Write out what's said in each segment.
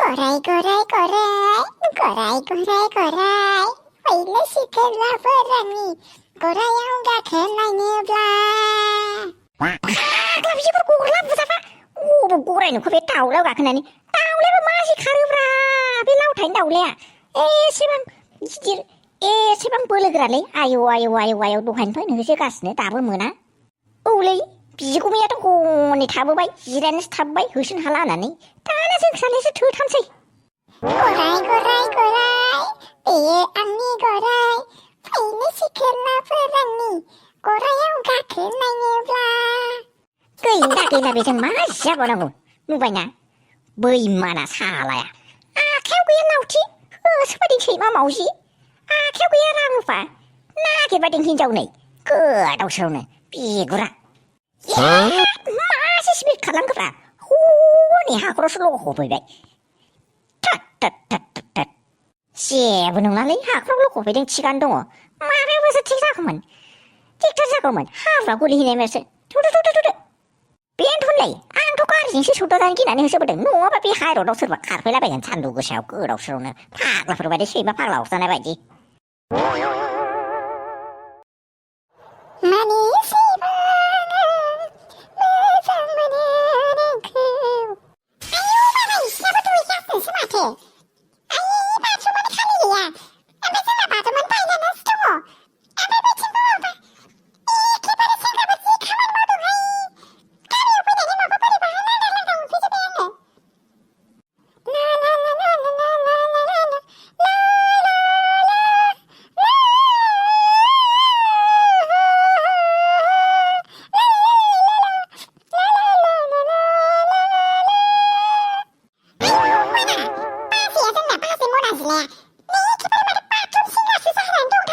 거라이 फैनो सिखोलाफोरानि गरायाव गाखोलायनोब्ला फाग्ला बिदिफोरखौ हरला बुजाफा अबाव गराय नुखो बे दाउलायाव गाखोनानै दाउलायाबो मासि खारोब्रा बे लावथायनि दाउलाया एसेबां गिदिर एसेबां बोलोगोरालै आयौ दहायनिफ्रायनो होसोगासिनो दाबो मोना औलै बिगुमैयाथ' हनै थाबोबाय जिरायनासो थाबोबाय होसोनो हाला होननानै दाना जों सानैसो थोथारसै गराय बेयो आंनि गराय फैनो सिखोलाफोरानि गरायाव गाखोलायनोब्ला गैला बेजों मा जाबावनांगौ नुबायना बैमाना सालाया आखायाव गैया लावथि होसोबायदि सैमा मावजि आखायाव गैया रां रुफा नागिरबायदों हिनजाव नै गोदाव सोरावनो बिगुरा मासे स्पिड खालामग्रा हनै हाखरावसो ल'खबैबाय थोद जेबो नङालै हाखराव ल'खबैदों थिगानो दङ माबायावसो थिग जागौमोन ट्रेक्टर जागौमोन हाब्रुआ गलिहैनायसो थुदो बेनोथ'लै आंथ' गारिजोंसो सौदावजानो गिनानै होसोबोदों नङाबा बे हाइरडआव सोरबा खारफैलाबायगोन सान्दुं गोसायाव गोदाव सोरावनो फाग्लाफोर बायदि सैमा फाग्ला अरजानाय बायदि माने सैमानो मोजां मोनो नोंखौ आयौ बाबा इसिनाबो दुइगासिनोसो माथो आयै बाथरुमानो खालि गैया ओमफ्राय जोंना बाथरुमानो बायनानैसो दङ ओमफ्राय बैथिंबो माबा एखेबारे सेंग्राफोर जि खामानि मावदोंहाय गामियाव फैनानै माबा बोरैबा लांदां मोनफैजोब्बाय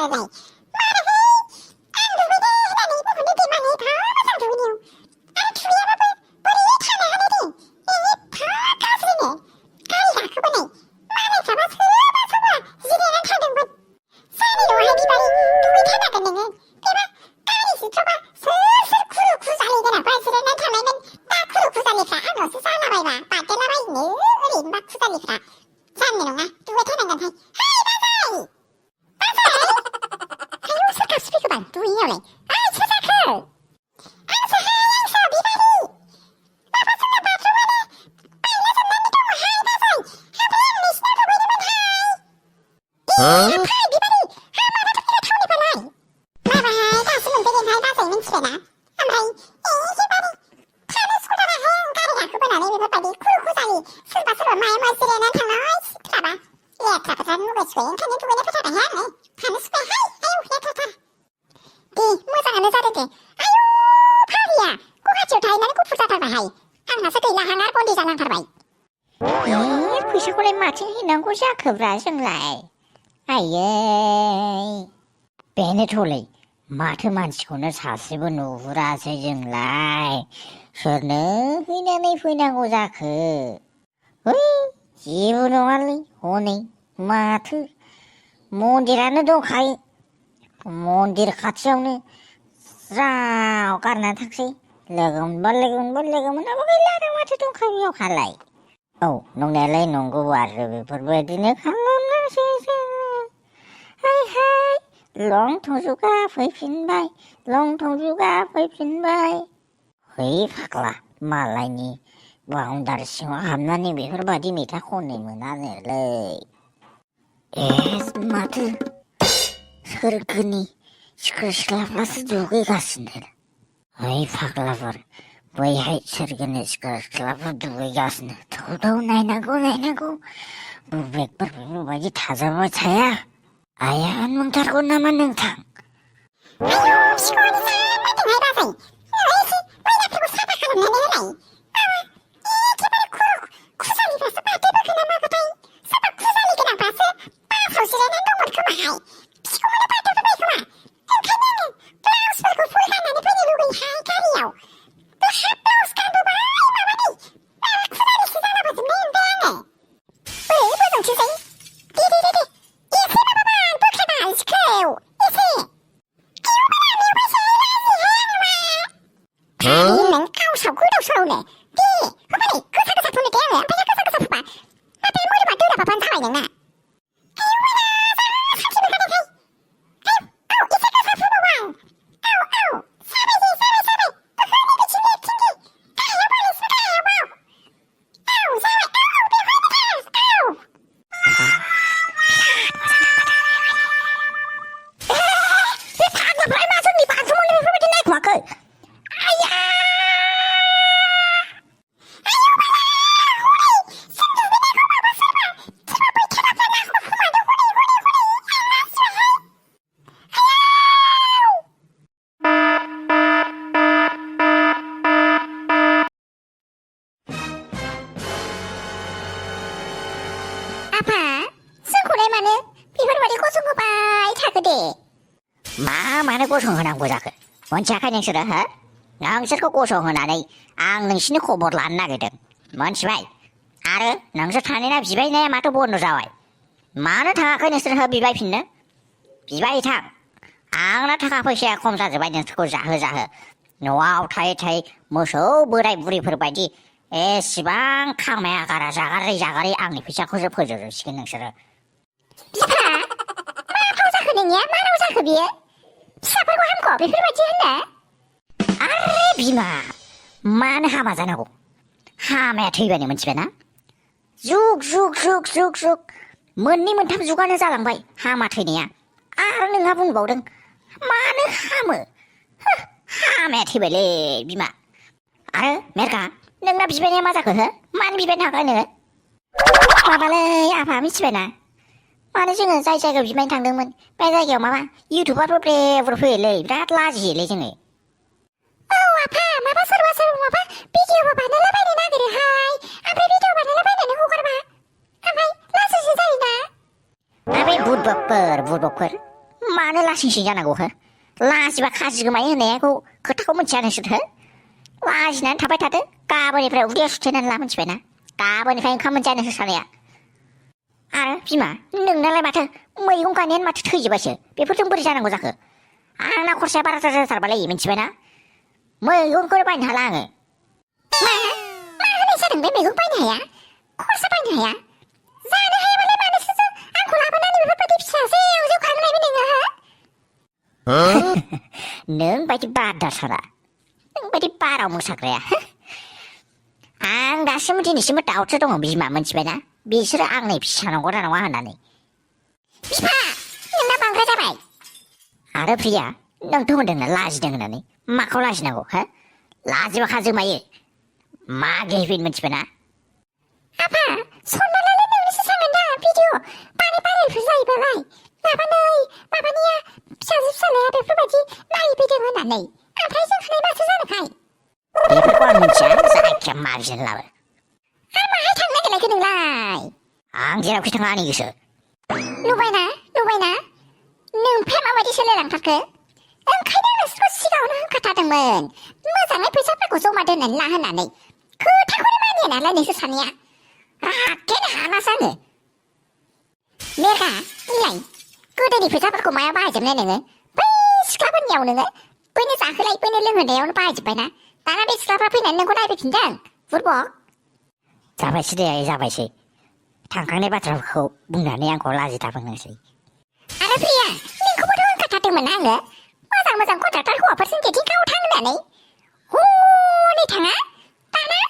आङो फैसाखौलाय माथिं हैनांगौ जाखोब्रा जोंलाय आयै बेनोथ'लै माथो मानसिखौनो सासेबो नुहुरासै जोंलाय सोरनो हैनानै फैनांगौ जाखो जेबो नङालै हनै माथो मन्दिरानो दंखायो मन्दिर खाथियावनो ज्राव गारनानै थांसै लोगो मोनाबा गैला आरो माथो दंखायो बेयावखालाय औ नंनायालाय नंगौ आरो बेफोरबायदिनो खालामनांसै हाय लं थंजुगा फैफिनबाय है फाग्ला मालायनि बाउन्दारि सिङाव हाबनानै बेफोरबायदि मेथाइ खननो मोनानोलै माथो सोरगोनि सिख्रि सिख्लाफ्रासो दुगैगासिनो है फाग्लाफोर बैहाय सोरगोनि सिख्लाफोर दुगैगासिनो थौ नायनांगौ बुबेकफोर बेफोरबायदि थाजाबाय थाया आया नंथारगौ नामा नोंथां आयौ सिखौनि जाबायदोंहाय बाजै एसे मैलाफोरखौ साफा खालामनानै होलाय एखेबारे खुजालिफ्रासो बारदेरबोखो ना मागोथाय सोरबा खुजालि गोनांफ्रासो बासाव जिरायनानै दंमोन खोमाहाय बिखौनो बारदेरबोबाय खोमा ओंखायनो आङो ब्लाउसफोरखौ फुल गाननानै फैनो लुगैयोहाय गारियाव हाफ ब्लाउस गानबोबाय माबानि खुजालिसो जालाबायजोबनाय मोनबाय आङो बोरै मोजांथिंजाय दे एसे माबाबाय बोख्लायबाय जिखौ एसे नों गावसाव गोदाव सोरावनो दे होमबालाय गोसा फुनो दे आङो ओमफ्राय गोसा फुबा माथो हाबाबानो जाबाय नोंना आयौ बाला सानसेबो गानाखै आयौ एसे गोसा फुबावबाय आव साबाय गोखोनि बिथिंनि थिंखि गाहायाव बालुसो गाहायाव बाव जाबाय बेवहायनो बे फाग्लाफ्रा मा जोंनि बाथरुमावनो बेफोरबायदि नायखुमाखो आया मानो गसंहोनांगौ जाखो मोनथियाखै नोंसोरो हो नोंसोरखौ गसंहोनानै आं नोंसिनि खबर लानो नागिरदों मोनथिबाय आरो नोंसोर सानैना बिबायनाया माथो बन्द जाबाय मानो थाङाखै नोंसोर हो बिबायफिननो बिबाय थां आंना थाखा फैसाया खम जाजोब्बाय नोंसोरखौ जाहो न'आव थायै मोसौ बोराय बुरैफोरबायदि एसेबां खामाया गारा जागारै आंनि फैसाखौसो फोजोबजोबसिगोन नोंसोरो बिफा मा फाव जाखो नोंनिया मा राव जाखो बियो फिसाफोरखौ हामख' बेफोरबायदि होनना आरे बिमा मानो हामा जानांगौ हामाया थैबानो मोनथिबायना जुग मोननै मोनथाम जुगानो जालांबाय हामा थैनाया आरो नोंहा बुंबावदों मानो हामो हामाया थैबायलै बिमा आरो मेरगा नोंना बिबायनाया मा जाखो हो मानो बिबायनो हागोन नोङो माबालै आफा मिथिबायना माने जोङो जाय जायगायाव बिबायनो थांदोंमोन बे जायगायाव माबा इउटुबारफोर ब्रे फैयोलै बिराद लाजियोलै जोङो औ आफा माबा सोरबा माबा भिडिअबो बानायलाबायनो नागिरोहाय ओमफ्राय भिडिअ बानायलाबायनानै हगारबा ओमफ्राय लासिंसिं जायोना आबे बुदबकफोर मानो लासिंसिं जानांगौ हो लाजिबा खाजि गोमायो होननायखौ खोथाखौ मिथिया नोंसोर हो लाजिनानै थाबाय थादो गाबोननिफ्राय उदैयाव सुथेनानै ला मिथिबायना गाबोननिफ्राय ओंखाम मोनजाया नोंसोर सानैया आरो बिमा नोंनालाय माथो मैगं गायनायानो माथो थैजोबायसो बेफोरजों बोरै जानांगौ जाखो आंना खरसाया बाराद्राय जाथारबालै मिथिबायना मैगंखौनो बायनो हाला आङो मा होनाय जादों बे मैगं बायनो हाया खरसा बायनो हाया जानो हायाबालाय मानोसो आंखौ लाबोनानै बेफोरबायदि फिसासेयाव जौ खालामनायबो नोङो हो नों बायदि बादा सारा नों बायदि बाराव मोसाग्राया आं दासिमबो दिनैसिमबो दाउटसो दङ बिमा मोनथिबायना बिसोरो आंनि फिसा नंगौ ना नङा होननानै बिफा नोंना बांद्राय जाबाय आरो प्रिया नोंथ' होनदोंना लाजिदों होननानै माखौ लाजिनांगौ हो लाजिबा खाजोमायो मा गेहबिन मोनथिबायना आफा सनमानालाय नोंनिसो जागोन दा भिडिअ बानायफोर जायोबालाय माबानिया फिसालाया बेफोरबायदि नायफैदों होननानै ओमफ्राय जोंखौलाय माथो जानोखाय बेफोरखौ आं मिथिया जायखिया माबिजों लाबो आरो माहाय थांनो नागिरलायखो नोंलाय आं जेरावखि थाङा आंनि गोसो नुबायना नोमफाया माबायदि सोलायलांथारखो ओंखायनो नोंसोरखौ सिगाङावनो होनखाथारदोंमोन मोजाङै फैसाफोरखौ जमा दोननानै ला होननानै खोथाखौनो मानिया नालाय नोंसोर सानैया रागायानो हालासो आङो मेरगा नोंलाय गोदोनि फैसाफोरखौ मायाव बाहायजोबनाय नोङो बै सिख्लाफोरनियाव नोङो बैनो जाहोलाय बैनो लोंहोनायावनो बाहायजोब्बायना दाना बे सिख्लाफ्रा फैनानै नोंखौ नायफैफिनदों बुरबक जाबायसै दे जाबायसै थांखांनाय बाथ्राफोरखौ बुंनानै आंखौ लाजिदाबोनोसै आरो प्रिया नोंखौबोथ' होनखाथारदोंमोन ना आङो मोजां कन्ट्राक्टर हौवाफोरजों डेटिंआव थां होननानै हनै थाङा दाना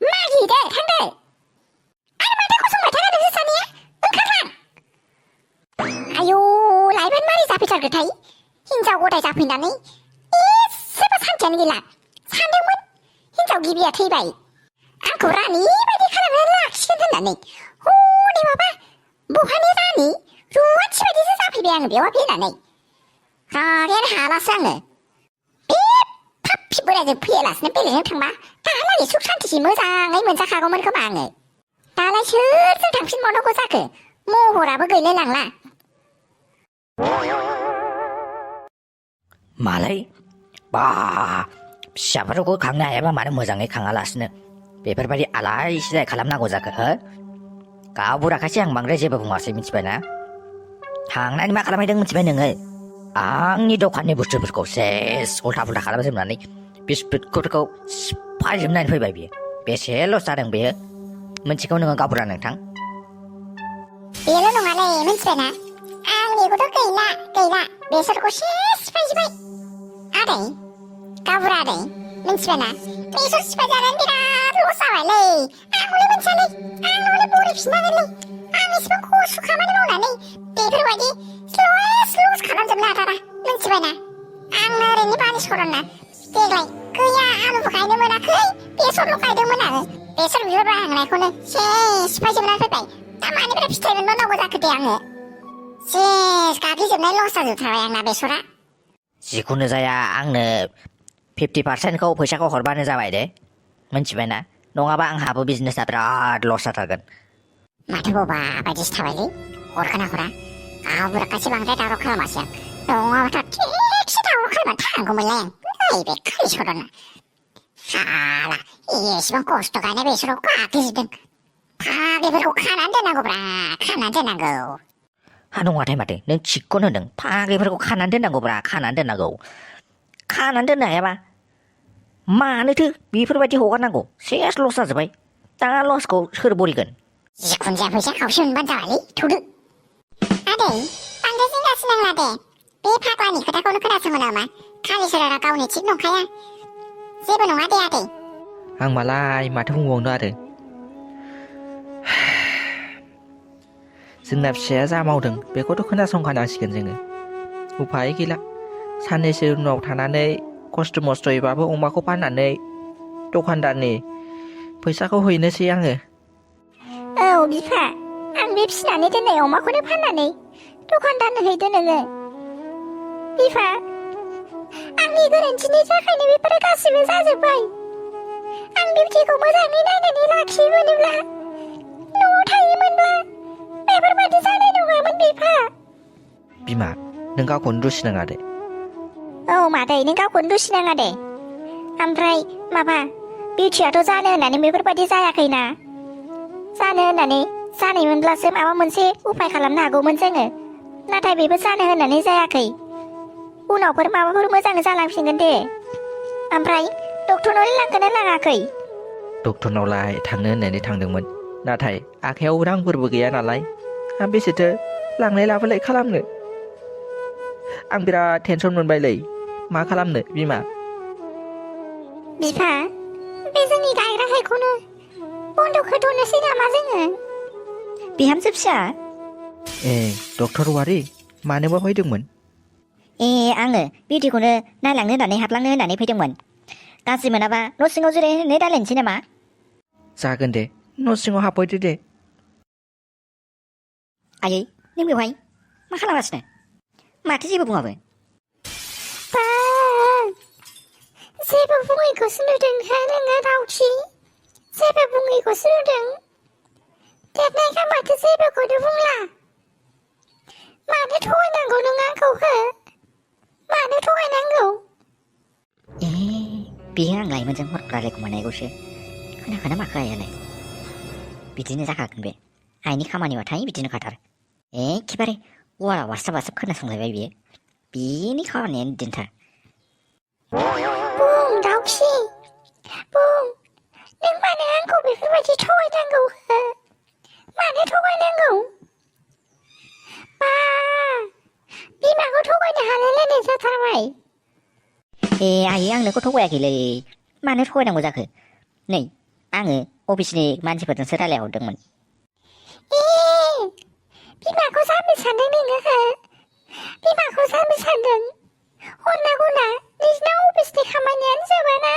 मागिदो थांदो आरो माथो गसंबाय थाङा नोंसोर सानैया ओंखारलां आयौ लाइबानो मारै जाफैथारगोथाय हिनजाव गदाय जाफैनानै एसेबो सान्थियानो गैला सानदोंमोन हिनजाव गिबिया थैबाय आंखौ रानि बायदि खालामनानै लाखिगोन होननानै हनै माबा बहानि रानि रुवाथि बायदिसो जाफैबाय आङो बेयाव फैनानै रागायानो हालासो आङो बे फाफि बोरायजों फैयालासिनो बेलेगजों थांबा दाहालागै सुख सान्थिसै मोजाङै मोनजाखागौमोन खोमा आङो दालाय सोरजों थांफिनबावनांगौ जाखो महराबो गैलाय लांला मालाय बा फिसाफोरखौ खांनो हायाबा मानो मोजाङै खाङालासिनो बेफोरबायदि आलाय सिलाय खालामनांगौ जाखो हो गावबो राखासै आं बांद्राय जेबो बुङासै मिथिबायना थांनानै मा खालामहैदों मिथिबाय नोङो आंनि दखाननि बुस्थुफोरखौ सेस उल्था पुल्था खालामजोबनानै बिस्कुटफोरखौ सिफायजोबनानै फैबाय बियो बेसे लस जादों बेयो मोनथिगौ नोङो गावबुरा नोंथां बेल' नङालै मिथिबायना आंनिखौथ' गैला बेसरखौ सेस सिफायजोब्बाय आदै गावबुरा आदै मिथिबायना बेसर सिफायजानानै बिराद लस जाबायलै आं हले मोनथियालै आं हले बुरैफिननांगोनलै आं इसेबां खस्थ' खामानि मावनानै बेफोरबायदि लस खालामजोबनो हाथारा मिथिबायना आं ओरैनो बानि सरना देग्लाय गैया आलुबो गायनो मोनाखै बेसरल' गायदोंमोन आङो बेसर बिबार बारहांनायखौनो सेस सिफायजोबनानै फैबाय दा मानिफ्राय फिथाइ मोनबावनांगौ जाखो दे आङो सेस गाग्लिजोबनाय लस जाजोबथारबाय आंना बेसरा जिखुनु जाया आंनो 50%खौ फैसाखौ हरबानो जाबाय दे मिथिबायना नङाबा आंहाबो बिजनेसा बिराद लस जाथारगोन माथो बबा बायदिसो थाबायलै हरखोना हरा गावबुरा खासे बांद्राय दावराव खालामासै आं नङाबाथ' थिगसे दावराव खालामनानै थानांगौमोनलै आं नैबे खालि सरना हाला एसेबां खस्थ' गायनाय बेसराव गाग्लिजोबदों फाग्लिफोरखौ खानानै दोननांगौ हा नङाथाय माथो नों थिगखौनो होनदों फाग्लिफोरखौ खानानै दोननांगौब्रा खानानै दोननो हायाबा मानोथो बेफोरबायदि हगारनांगौ सेस लस जाजोब्बाय दा लसखौ सोर बरिगोन जिखुनु जाया फैसा खावसे मोनबानो जाबायलै थुदो आदै बांद्राय जिंगासो नांला दे बे फाग्लानि खोथाखौनो खोनासङो नामा खालि सोरारा गावनि थिग नंखाया जेबो नङा दे आदै आं मालाय माथो बुंबावनो आरो जोंना फिसाया जा मावदों बेखौथ' खोनासंखानांसिगोन जोङो उफाय गैला साननैसो उनाव थानानै खस्थ' मस्थ'यैबाबो अमाखौ फाननानै दखानदारनि फैसाखौ हैनोसै आङो औ बिफा आं बे फिसिनानै दोननाय अमाखौनो फाननानै दखानदारनो हैदो नोङो बिफा आंनि गोरोन्थिनि थाखायनो बेफोरो गासिबो जाजोब्बाय आं बिउटिखौ मोजाङै नायनानै लाखियोमोनब्ला न'आव थायोमोनब्ला बेफोरबायदि जानाय नङामोन बिफा बिमा नों गावखौनो दुसि नाङा दे औ मादै नों गावखौनो दुसि नाङा दे ओमफ्राय माबा बिउटियाथ' जानो होननानै बेफोरबायदि जायाखैना जानो होननानै जानायमोनब्लासो माबा मोनसे उपाय खालामनो हागौमोन जोङो नाथाय बेबो जानो होननानै जायाखै उनावफोर माबाफोर मोजां जालांफिनगोन दे ओमफ्राय डक्टरनाव लांगोना लाङाखै डक्टरनावलाय थांनो होननानै थांदोंमोन नाथाय आखायाव रांफोरबो गैया नालाय आं बेसेथो लांलाय लाबोलाय खालामनो आं बिराद टेनसन मोनबायलै मा खालामनो बिमा बिफा बे जोंनि गायग्रा हायखौनो बन्द' होथ'नोसै नामा जोङो बिहामजो फिसा ए डक्टर वारि मानोबा फैदोंमोन आङो बिउटिखौनो नायलांनो होननानै हाबलांनो होननानै फैदोंमोन गाज्रि मोनाबा न' सिङाव जिरायनानै रायलायनोसै नामा जागोन दे न' सिङाव हाबफैदो दे आयै नों बेवहाय मा खालामगासिनो माथो जेबो बुङाबो बा जेबो बुङैखौसो नुदों नोङो दाउखि जेबो बुङैखौसो नुदों देरनायखाय माथो जेबोखौनो बुंला मानो थगायनांगौ नों आंखौ मानो थगायनांगौ बेयो आं लाइमोनजों हर रायलायखुमानायखौसो खोनाखोना माखो आइयालाय बिदिनो जाखागोन बे आइनि खामानिबाथाय बिदिनो खाथार एखेबारे वाराव वास्ताब खोनासंलायबाय बियो बेनि खामानियानो दिनथार बुं दाउखि बुं नों मानो आंखौ बेफोरबायदि थगायनांगौ मानो थगायनांगौ बा बिमाखौ थगायनो हालायलायनाय जाथारबाय आयै आं नोंखौ थगायाखैलै मानो थगायनांगौ जाखो नै आङो अफिसनि मानसिफोरजोंसो रायलायहरदोंमोन बिमाखौ जानो सानदों नोङो बिमाखौ जानो सानदों हरनांगौना नोंसिना अफिसनि खामानियानो जोबाना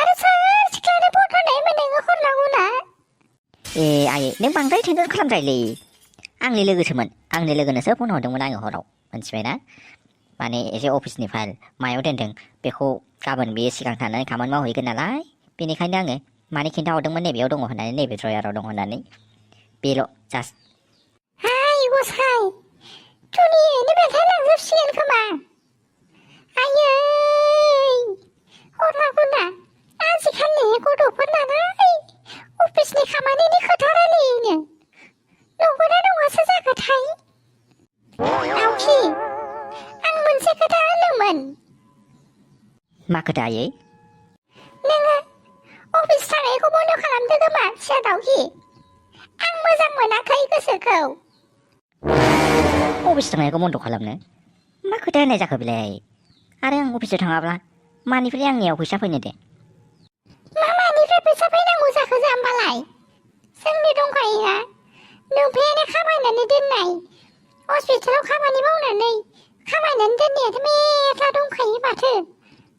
आरो सोर सिख्लानो फन हरनायमोन नोङो हरनांगौना आयै नों बांद्राय टेनसन खालामद्रायलै आंनि लोगोसोमोन आंनि लोगोनोसो फन हरदोंमोन आङो हराव मिथिबायना माने एसे अफिसनि फाइल मायाव दोनदों बेखौ गाबोन बेयो सिगां थानानै खामानि मावहैगोन नालाय बेनिखायनो आङो माने खिन्थाहरदोंमोन नैबेयाव दङ होननानै नैबे ड्रयाराव दङ होननानै बेल' जास्ट हाय गसाय दुनियानो बेलथायलांजोबसिगोन खोमा आयै हरनांगौना आजिखालि गथ'फोर नालाय अफिसनि खामानिनि खोथा रायलायोनो नंगौना नङासो जाखोथाय दाउखि आं मोनसे खोथा होनदोंमोन मा खोथा आयै नोङो अफिस थानायखौ बन्द' खालामदो खोमा फिसा दाउखि आं मोजां मोनाखै गोसोखौ अफिस थांनायखौ बन्द' खालामनो मा खोथा होननाय जाखो बेलाय आरो आं अफिसाव थाङाब्ला मानिफ्राय आंनियाव फैसा फैनो दे मानिफ्राय फैसा फैनांगौ जाखो जाम्बालाय जोंनि दंखायोना नोमफायानो खामायनानै दोननाय हस्पिटालाव खामानि मावनानै खामायनानै दोननायाथ' मेरला दंखायो माथो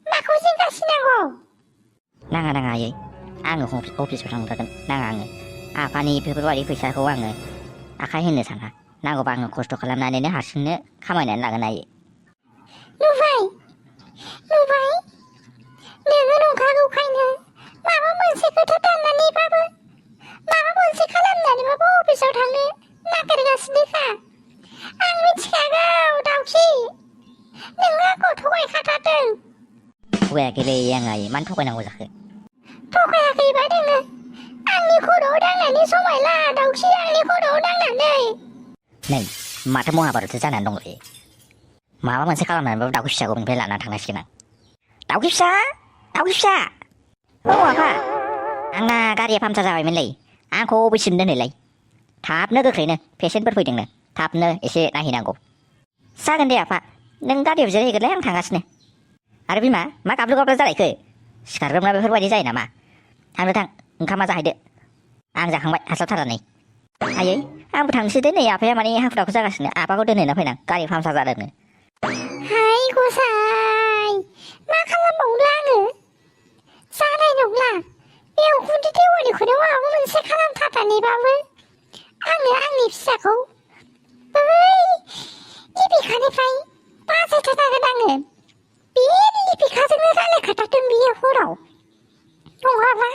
माखौ जिंगासिनांगौ नाङा आयै आङो अफिसाव थांग्रोगोन नाङा आङो आफानि बेफोरबायदि फैसाखौ आङो आखाय होनो साना नांगौबा आङो खस्थ' खालामनानैनो हारसिंनो खामायनानै लागोन आयै नुबाय नोङो नंखागौखायनो माबा मोनसे खोथा दाननानैबाबो माबा मोनसे खालामनानैबाबो अफिसाव थांनो नागिरगासिनोखा आं मिथिखागौ दाउखि नोङो आंखौ थगायखाथारदों थगायाखैलै आं आयै मानो थगायनांगौ जाखो थगायाखैबा नोङो आंनि खर'आव दांनानै समायला दाउखि आंनि खर'आव दांनानै नै माथो महाभारतसो जानानै दंलै माबा मोनसे खालामनानैबाबो दाउखि फिसाखौ बेनिफ्राय लानानै थांनांसिगोन आं दाउखि फिसा औ आफा आंना गारिया पामचार जाबायमोनलै आंखौ अबेसिम दोनोलै थाबनो गोख्रैनो पेसेन्टफोर फैदोंनो थाबनो एसे नायहैनांगौ जागोन दे आफा नों गारियाव जिरायहैग्रोलाय आं थांगासिनो आरो बिमा मा गाबलु जालायखो सिखारग्रोमोना बेफोरबायदि जायो नामा थां ओंखामा जाहैदो आं जाखांबाय हास्लाबथारा नै आयै आंबो थांसै दे नै आफाया माने हाखु दाखु जागासिनो आफाखौ दोनहैना फैनां गारि पामचार जादोंनो हाय गसाय मा खालामबावनो आङो जानाय नंला बे उखुन्दै देवालिखौनो माबा मोनसे खालामथारनानैबाबो आङो आंनि फिसाखौ बै लिपिकानिफ्राय बासायथारनांगोन आङो बे लिपिकाजोंनो रायलायखाथारदों बियो हराव नङाबा